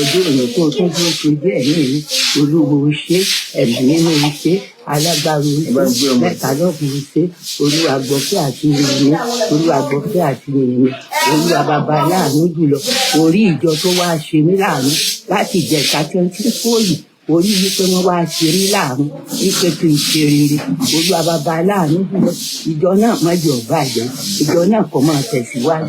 Ọjọ́ òní tó tún tó ṣe díẹ̀ ní ìlú, Olúwo ṣe, ẹ̀mí nínú ṣe, alágbára ṣe, mẹ́ta lọ́kùn ṣe. Olúwa gbọ́fẹ́ àti yìnyín, Olúwa gbọ́fẹ́ àti yìnyín. Olúwa bàbá aláàánú jùlọ, orí ìjọ tó wá ṣe mí láàánú láti ìjẹta tí wọ́n ti fóòyì orí wípé wọ́n wá ṣe mí láàánú wípé kí n ṣe rere. Olúwa bàbá aláàánú jùlọ, ìjọ náà má jẹ́ ó bàjẹ́, ìjọ náà kó máa tẹ̀síwájú,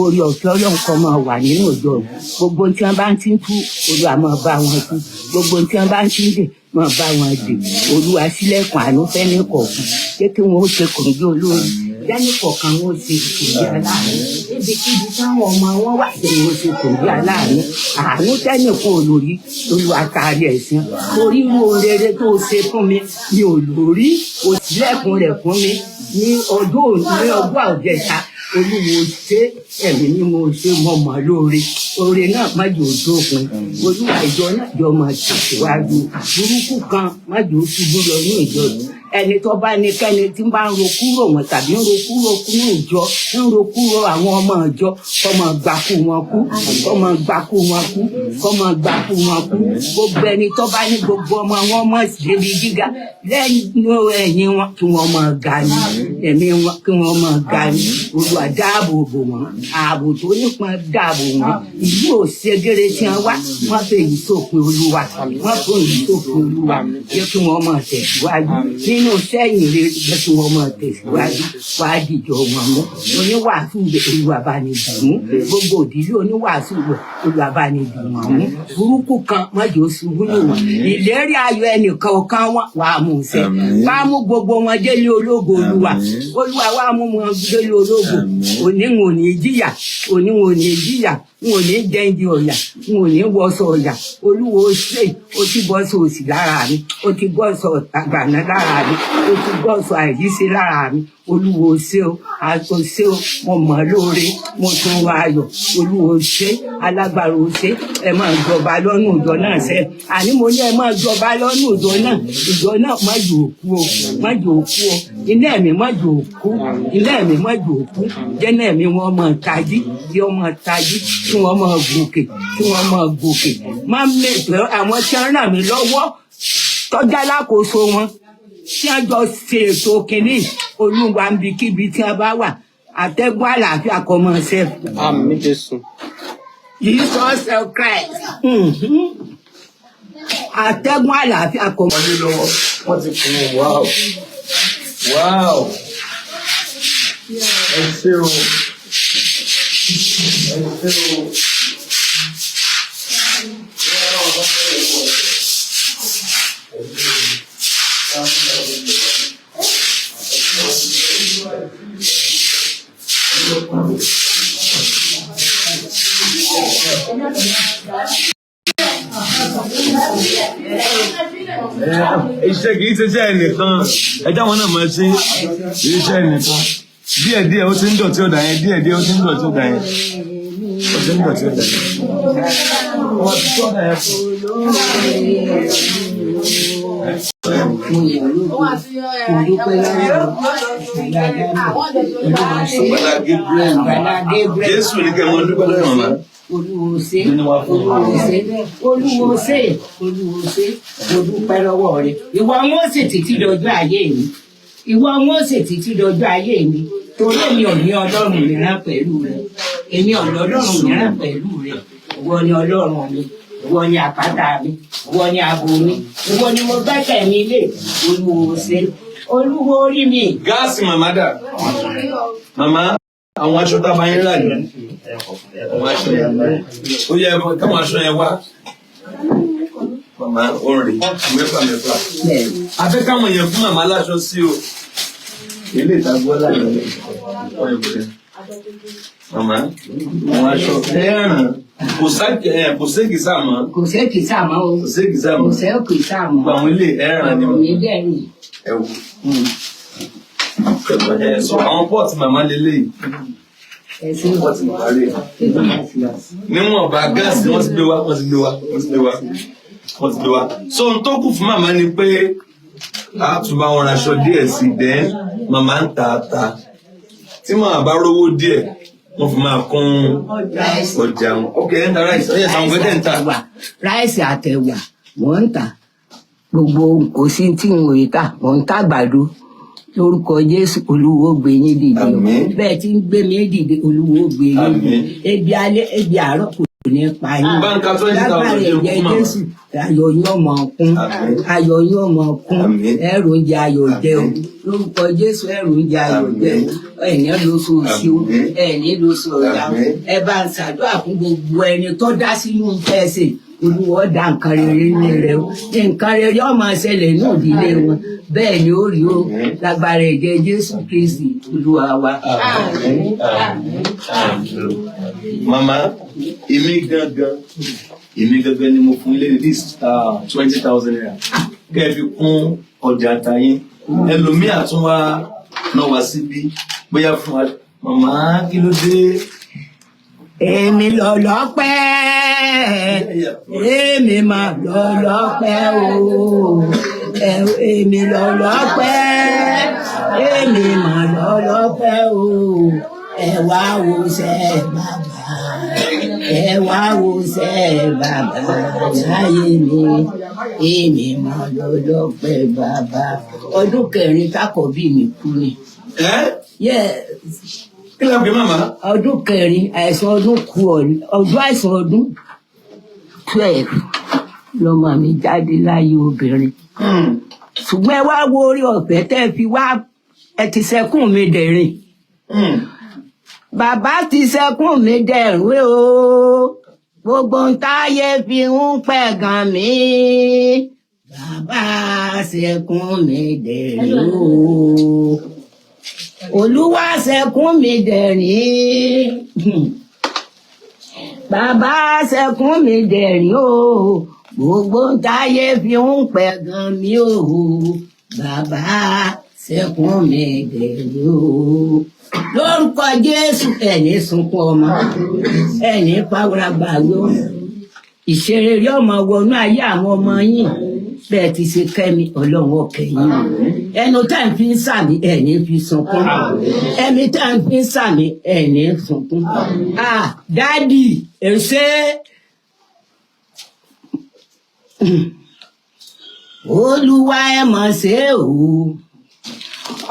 orí ọ̀fẹ́ Ọlọ́run kó máa wà nínú ìjọ yìí. Gbogbo tí wọ́n bá ń ti ń tú, Olúwa máa bá wọn tú. Gbogbo tí wọ́n bá ń ti ń dè, máa bá wọn dè. Olúwa, ṣílẹ̀kùn àánú fẹ́ni kọ̀ọ̀kan, jẹ́ kí wọ́n ó ṣe kòǹgẹ́ olórí jẹ́ni kọ̀ọ̀kan, wọn ó ṣe kòǹgẹ́ aláàánú níbikíbi táwọn ọmọ wọn wà, kí wọ́n ó ṣe kòǹgẹ́ aláàánú. Àánú tẹ́nìkan ò lórí, Olúwa taari ẹ̀sìn torí irú ohun rere tó ṣe fún mi, mi ò lórí òsílẹ̀kùn rẹ̀ fún mi ní ọdún òní, ní ọdún àjẹta. Olúwo ṣe, ẹ̀mí ni mo ṣe mọ̀ mọ́ lóore. Oore náà má jò dópin. Olúwa, ìjọ náà jọ máa tẹ̀síwájú. Burúkú kan má jò ṣubú lọ ní ìjọ yìí. Ẹni tó bá ní kẹ́ni tí ń bá ń ro kúrò wọn tàbí ń ro kúrò kúrò ìjọ, ń ro kúrò àwọn ọmọ ìjọ, kọ́ máa gbakú wọn kú, kọ́ máa gbakú wọn kú, kọ́ máa gbakú wọn kú. Gbogbo ẹni tó bá ní gbogbo ọmọ wọn mọ̀ débi gíga lẹ́yìn ẹ̀yìn wọn, kí wọ́n máa ga ni, ẹ̀mí wọn kí wọ́n máa ga ni. Olúwa, dáàbò bò wọ́n, ààbò tó nípọn dáàbò wọ́n. Ìlú òṣègèrè tí wọ́n wá, wọ́n fẹ́ èyí sópin. Olúwa, wọ́n fẹ́ èyí sópin. Olúwa, jẹ́ kí wọ́n máa tẹ̀síwájú nínú sẹ́yìn rere, jẹ́ kí wọ́n máa tẹ̀síwájú. Wàá dìjọ wọn mú. Oníwàásù rẹ̀, Olúwa bá ní dì mú. Gbogbo òdìlé oníwàásù rẹ̀, Olúwa bá ní dì wọ́n mú. Burúkú kan má jẹ́ ó ṣubú lù wọ́n. Ìlérí ayọ̀ ẹnìkan wọn, wàá mú ṣẹ. Wàá mú gbogbo wọn délé ológo. Olúwa, Olúwa, wàá mú wọn délé ológo. Òní wọn ò ní jìyà, òní wọn ò ní jìyà, n ò ní jẹ́ǹdì ọ̀yà, n ò ní wọṣọ ọ̀yà. Olúwo ṣe, o ti bọ́sọ òsì lára mi, o ti bọ́sọ àgbàná lára mi, o ti bọ́sọ àìríṣe lára mi. Olúwo ṣe o, àtò ṣe o, mo mọ̀ lóore, mo tún wá ayọ̀. Olúwo ṣe, alágbára o ṣe. Ẹ máa jọba lọ́nù ìjọ náà ṣe. Àní mo ní ẹ máa jọba lọ́nù ìjọ náà. Ìjọ náà má jò kú o, má jò kú o. Iná ẹ̀mí má jò kú, iná ẹ̀mí má jò kú. Jẹ́nà ẹ̀mí wọn máa tají, kí wọ́n máa tají, kí wọ́n máa gòkè, kí wọ́n máa gòkè. Má mẹ́tọ́ àwọn tí wọ́n ràn mí lọ́wọ́, tọ́jà lákòóso wọn tí wọ́n jọ ṣe ètò kínní. Olúwa, níbikíbi tí wọ́n bá wà, àtẹ́gùn àlàáfíà kó máa ṣe. Àmín, Jésù. Jesus Christ. Àtẹ́gùn àlàáfíà kó máa. Wọlé lọ́wọ́, wọ́n ti kún un. Wow, wow, ẹ ṣé o, ẹ ṣé o. Iṣẹ́ kì í ṣe iṣẹ́ ẹnìkan, ẹjọ́ àwọn náà máa ṣe kì í ṣe ẹnìkan. Díẹ̀ díẹ̀, ó ti ń dọ̀tí ọ̀dà yẹn. Díẹ̀ díẹ̀, ó ti ń dọ̀tí ọ̀dà yẹn, ó ti ń dọ̀tí ọ̀dà yẹn. Wọ́n ti tọ́ ọ̀dà yẹn fún. Mo yàn lógo, mo dúpẹ́ lọ́wọ́ Olúwa ṣe. Àgbàlá Gabriel. Àgbàlá Gabriel. Jésù ní kẹ́ ẹ mọ dúpẹ́ lọ́wọ́ màmá. Olúwo ṣe, Olúwo ṣe, Olúwo ṣe, Olúwo ṣe, mo dúpẹ́ lọ́wọ́ rẹ. Ìwọ wọn ó sì títí dọjọ́ ayé mi, ìwọ wọn ó sì títí dọjọ́ ayé mi, torí èmi ò ní ọlọ́run mìíràn pẹ̀lú rẹ. Èmi ò lọ́lọ́run mìíràn pẹ̀lú rẹ. Ìwọ ni ọlọ́run mi, ìwọ ni àpáta mi, ìwọ ni ààbò mi, ìwọ ni mo gbẹ́kẹ̀ mi lé. Olúwo ṣe, Olúwo orí mi. Gáàsì màmá dà? Màmá, àwọn aṣọ tá a bá yín rà ní àwọn aṣọ yẹn, ó yẹ káwọn aṣọ yẹn wá. Màmá, ó ń rè mẹ́fà mẹ́fà. Afẹ́ káwọn yẹn fún màmá láṣọ sí o. Ilé ìtagbọ́ láyọ̀ màmá, àwọn aṣọ ẹ̀ràn kò sékìsà mọ́. Kò sékìsà mọ́ o. Kò sékìsà Kò mọ́. sékìsà mọ́. Gbogbo àwọn ilé ẹ̀ràn ni. Ọ̀rọ̀ mi dẹ̀rù. Ẹ̀wù ẹ̀ sọ àwọn pọ́ọ̀tì màmá lélẹ́yìí. Ẹ ṣe. Pọ́ọ̀tì màmá rè níwọ̀nba. Gáàsì wọ́n ti gbé wá, wọ́n ti gbé wá, wọ́n ti gbé wá, wọ́n ti gbé wá. So ohun tó kù fún màmá ni pé a tún bá wọn raṣọ díẹ̀ sí. Dẹ́n màmá ń ta ata. Tí màmá bá rówó díẹ̀, Wọ́n fi máa kún ọjà wọn. Ok, ẹ̀ ń ta rice. Ó yẹ sàwọn gbẹ́dẹ̀ ń ta. Àtẹ̀wà, rice àtẹ̀wà mò ń tà. Gbogbo kò sí tí n ò tà, mò ń tà àgbàdo. Lórúkọ Jésù, Olúwo gbé yín dìde o. Àmín. Bẹ́ẹ̀ tí ń gbé mi dìde, Olúwo gbé yín Àmín. dìde. Ebi alẹ́, ebi àárọ̀ kò ní pa yín. Báńkà 20,000 Lágbára jẹun ẹ̀jẹ̀ fún màmá. Jésù, ayọ̀ yín ó máa kún. Àmín. Ayọ̀ yín ó máa kún. Àmín. Ẹ̀rù oúnjẹ ayọ̀ jẹ o. Àmín. Lórúkọ Jésù, ẹ̀rù oúnjẹ ayọ̀ jẹ o. Àmín. Ẹ̀ní lóṣooṣù o. Àmín. Ẹ̀ní lóṣooṣù o. Àmín. Ẹ bá ń ṣàdúrà fún gbogbo ẹni tó dá sínú fẹ́ẹ̀sì. Olúwa dá nǹkan rere ní rẹ o. Nǹkan rere ó máa ṣẹlẹ̀ ní òdílé wọn. Bẹ́ẹ̀ ni ó rí o. Lágbára ẹ̀jẹ̀ Jésù Kristi Olúwa wa. Àmín, àmín, àmín. Màmá, èmi gangan ni mo fún ilé ní this ₦20,000. Kẹ́ ẹ fi kún ọjà tayín. Ẹlòmíà tún wá náà wá síbí bóyá fún wa. Màmá, kí ló dé? Èmi lọ lọ́pẹ́, èmi máa lọ lọ́pẹ́ o. Èmi lọ lọ́pẹ́, èmi máa lọ lọ́pẹ́ o. Ẹ wá wo ṣẹ́ bàbá, ẹ wá wo ṣẹ́ bàbá láyé mi. Èmi máa lọ lọ́pẹ́ bàbá. Ọdún kẹrin tákọ̀bí mi kú ni. Ẹ́ Yeah, kí ló ń pè màmá? Ọdún kẹrin àìsàn ọdún kù, ọdún àìsàn ọdún 12 lọmọ mi jáde láyé obìnrin. Ṣùgbọ́n ẹ wá wo orí ọ̀fẹ́ tẹ́ ẹ fi wá, ẹ ti sẹkún mi dẹ̀rìn. Bàbá ti sẹkún mi dẹ̀rìn o. Gbogbo ń táyé fi ń pẹ̀gàn mi, bàbá sẹkún mi dẹ̀rìn o. Olúwa sẹkún mi dẹ̀rín, bàbá sẹkún mi dẹ̀rín o. Gbogbo ń táyé fi ń pẹ̀gàn mi o, bàbá sẹkún mi dẹ̀rín o. Lórúkọ Jésù, ẹ̀ní sunkún ọmọ, ẹ̀ní fáwọnàgbà yó. Ìṣeré ọmọ wọnú ayé àwọn ọmọ yín. Bẹ́ẹ̀ ti ṣe kẹ́mi, Ọlọ́run ọkẹ́ yín. Ẹnu tá à ń fi ń sàmì, ẹ̀ní fi sunkún. Ẹni tá à ń fi ń sàmì, ẹ̀ní sunkún. Ah, daddy, ẹ ṣé. Olúwa, ẹ mọ̀ ṣe o.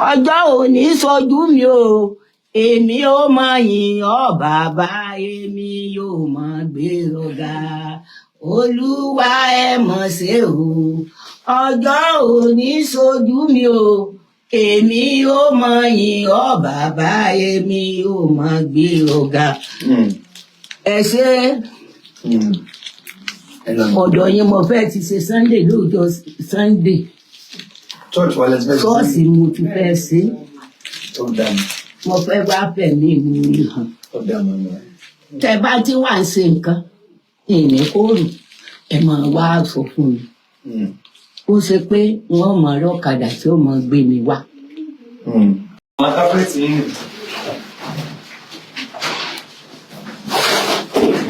Ọjọ́ òní sọjú mi o. Èmi ó máa yìn ọ́ bàbá, èmi yóò máa gbé ọ̀gá. Olúwa, ẹ mọ̀ ṣe o. Ọjọ́ òní sọjú mi o. Èmi ó máa yìn ọ́ bàbá, èmi yóò máa gbé ọ̀gá. Ẹ ṣé. Ọ̀dọ̀ yín mo fẹ́ ti ṣe Sunday lóòjọ́ Sunday. Church wa lẹ́sẹ̀. Ṣọ́ọ̀ṣì mo ti fẹ́ ṣe. Ó dà mí. Mo fẹ́ wá fẹ̀mí mi hàn. Ó dà màmá. Tẹ bá ti wà ń ṣe nǹkan ìní kóòrù, ẹ máa wá sọ fún mi. Ó ṣe pé wọn mọ ọlọ́kadà tí ó mọ gbé mi wá. Àwọn kápẹ́tì yìí.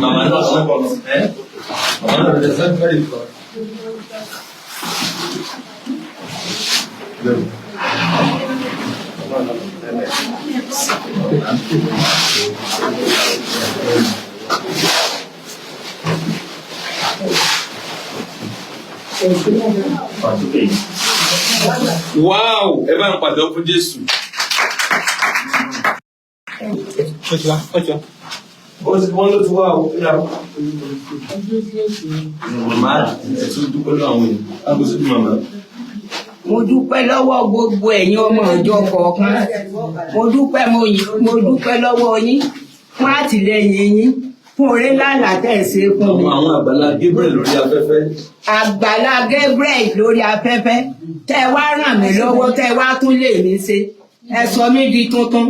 Màmá náà sọ ẹ́. Màmá náà lè sọ fẹ́rẹ̀ kọ́. Wow! Ẹ bá ń pàtẹ́wọ́ fún Jésù. Ó ti wá, ó ti wá. Ó ti wọ́n ló ti wá o. Màmá, ẹ tún dúpẹ́ lọ́wọ́ àwọn èèyàn. Aago sí màmá. Mo dúpẹ́ lọ́wọ́ gbogbo ẹ̀yin ọmọ ìjọ kọ̀ọ̀kan. Mo dúpẹ́, mo yìn, mo dúpẹ́ lọ́wọ́ yín fún àtìlẹ́yìn yín, fún oore ńláńlá tẹ̀ ń ṣe fún mi. Àwọn Àgbàlá Gabriel lórí afẹ́fẹ́. Àgbàlá Gabriel lórí afẹ́fẹ́, tẹ́ wá ràn mí lọ́wọ́, tẹ́ wá tún lè mí ṣe. Ẹ sọ mí di tuntun,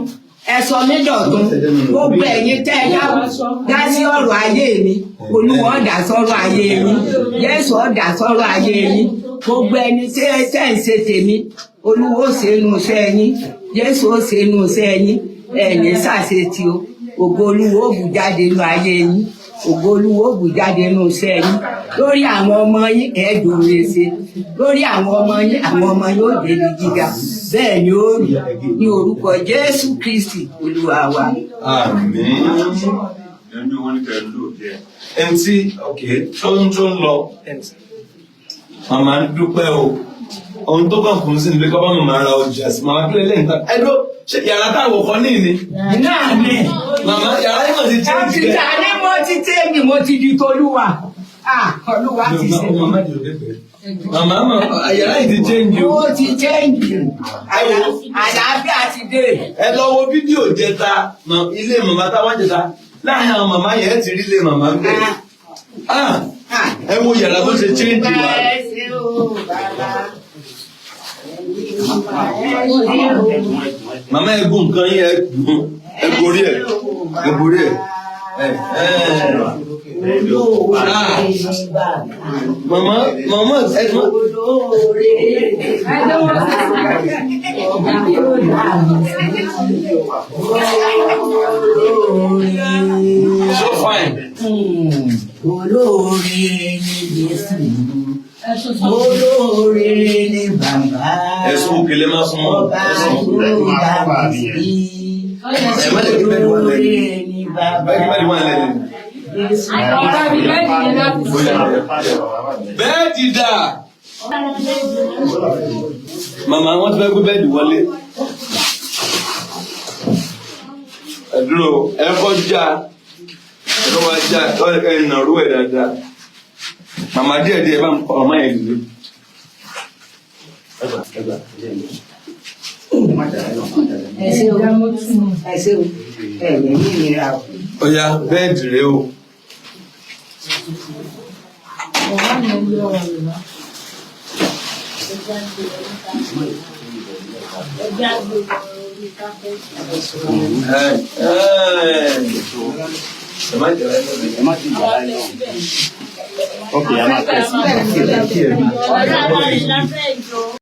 ẹ sọ mí dọ̀tun. Gbogbo ẹ̀yin tẹ́ ẹ dá sí ọ̀rọ̀ ayé mi, Olúwa ó dá sọ́rọ̀ ayé yín, Jésù ó dá sọ́rọ̀ ayé yín. Gbogbo ẹni tí ẹ tẹ́ ń ṣe tèmi, Olúwa ó ṣe inú iṣẹ́ yín, Jésù ó ṣe inú iṣẹ́ yín. Ẹ̀yin ṣàṣetì o. Ògo Olúwa ó bù jáde nínú ayé yín, ògo Olúwa ó bù jáde nínú iṣẹ́ yín. Lórí àwọn ọmọ yín, ẹ̀ẹ́dùn rẹ̀ ṣe lórí àwọn ọmọ yín, àwọn ọmọ yín ó débi gíga. Bẹ́ẹ̀ ni ó rí ní orúkọ Jésù Kristi Olúwa wa. Àmín. Ẹni tí tó ń lọ, màmá ń dúpẹ́ o. Ohun tó kàn kún sí ni pé kọ́ bá màmá ra ọjà sí màmá kílẹ̀ lẹ́yìn tán. Ẹ dúró, ṣé yàrá táwọn kọ́ ní ìní? Náà ni. Màmá yàrá yìí mà ti change Àti kẹ́. ní mo ti tẹ́mi mo ti di tolúwa. Ah, Olúwa ti ṣe. Màmá màmá yàrá yìí ti change o. Ó ti change. Àlàáfíà ti dé. Ẹ lọ wo fídíò jẹta ilé màmá táwọn jẹta láàrin àwọn màmá yẹn ti rí ilé màmá ń bẹ̀. Ah, ẹ wo yàrá bó ṣe change wa. Ẹ ṣé o, bàbá. Ẹ ṣé o. Màmá ẹ gún nǹkan yín, ẹ gún, ẹ borí ẹ, ẹ borí ẹ. Ẹ ẹ. Olóore ni bàbá. Màmá màmá ẹ mọ. Olóore ni bàbá. Ọba tó dá mi sí. Olóore. So fine. Olóore ni Jésù. Olóore ni bàbá. Ẹ̀sùn òkèlè máa súnmọ́. Ọba Ẹ̀sùn tó dá mi sí. Ẹ má lè kí bẹ́ẹ̀ wà lẹ́nu. Olóore ni bàbá. Bẹ́ẹ̀ kí bẹ́ẹ̀ wà lẹ́nu. Jésù. Bẹ́ẹ̀dì dà. Màmá wọ́n ti fẹ́ gbé bẹ́ẹ̀dì wọlé. Ẹ dúró, ẹ kọ́ já. Ẹ kọ́ wá já, ẹ nàró ẹ̀ dáadáa. Màmá díẹ̀ díẹ̀ bá ń kọ́ ọmọ yẹn dìde. Ẹ ṣé o. Ẹ ṣé o. Ẹ ní ní ìnira o. Ó yá, bẹ́ẹ̀dì rèé o. Ẹ ẹ ẹ má jẹ́ ẹ má Ok, a máa tẹ̀sí. Ọ̀rẹ́ wa ni láfẹ́ ìjọ.